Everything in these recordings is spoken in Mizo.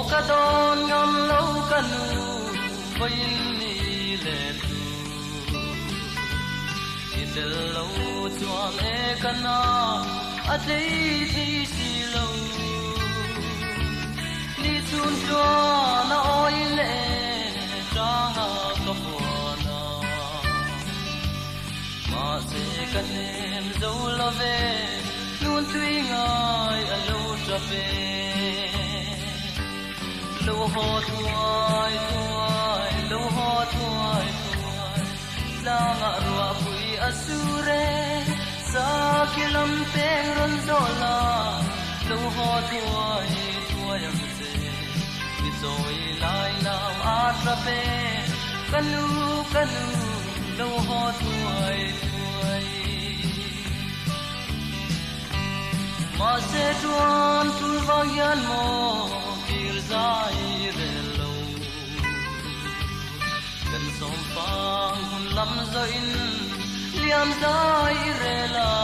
Aw ka dawn ngam lo ka nu vawiin ni le tu I tel lo chuan e ka na a tlei thei si lo Ni chhun chuan a awi leh tang a ka huan a Mahse ka hnem zo lo ve nun tui ngai a lo tap e. Lo haw thuai thuai, lo haw thuai thuai, tlangah ruah pui a sur e, sakhi lam peng rawn zawh la, lo haw thuai thuai ang che, i chawi lai lam a tap e, ka nu ka nu, lo haw thuai thuai. Mahse chuan tul vang hian maw kir zai rel lo. Kan sawm fang hun lam zawhin liam zai rel a.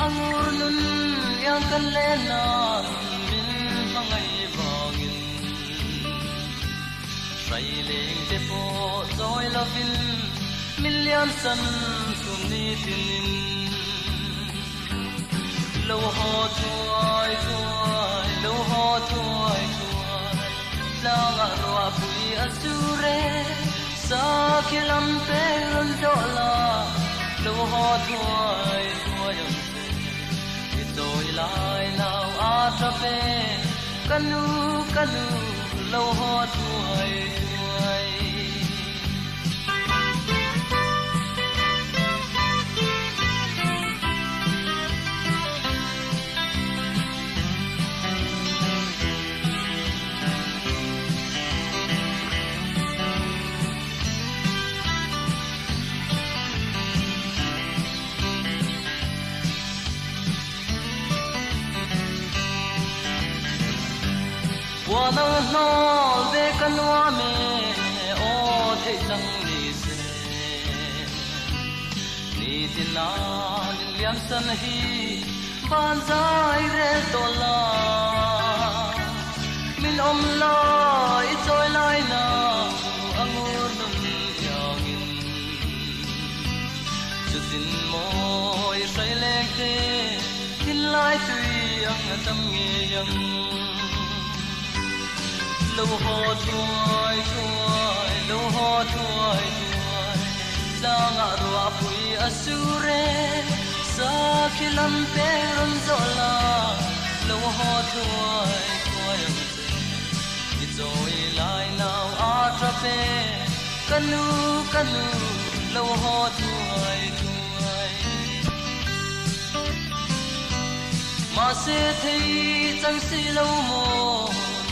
A ngur nun liang kan len nan min hmangaih vangin. Hrai leng te pawh chawi lovin min lian san chhum ni tinin. Lo haw thuai thuai, lo haw thuai thuai, tlangah ruah pui a sur e, sakhi lam peng rawn zawh la, lo haw thuai thuai ang che, i chawi lai nau a tap e. Ka nu, ka nu, lo haw thuai thuai. Buan ang hnawl ve ka nuam e, aw theih chang ni se. Ni tin nan in liam san hi van zai rel tawh la. Min awm la i chawi lai na a ngur nun iangin. Chutin mawi hrai leng te thinlai tui ang a tam ngei ang. Lo haw thuai thuai, lo haw thuai thuai, tlangah ruah pui a sur e, sakhi lam peng rawn zawh la, lo haw thuai thuai ang che. I chawi lai nau a tap e, ka nu, ka nu, lo haw thuai thuai. Mahse thei chang si lo maw,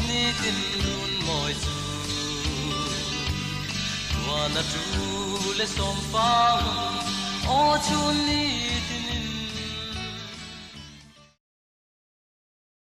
nitin run mawi chu. Tuan a tu le sawm fang, aw chhun ni.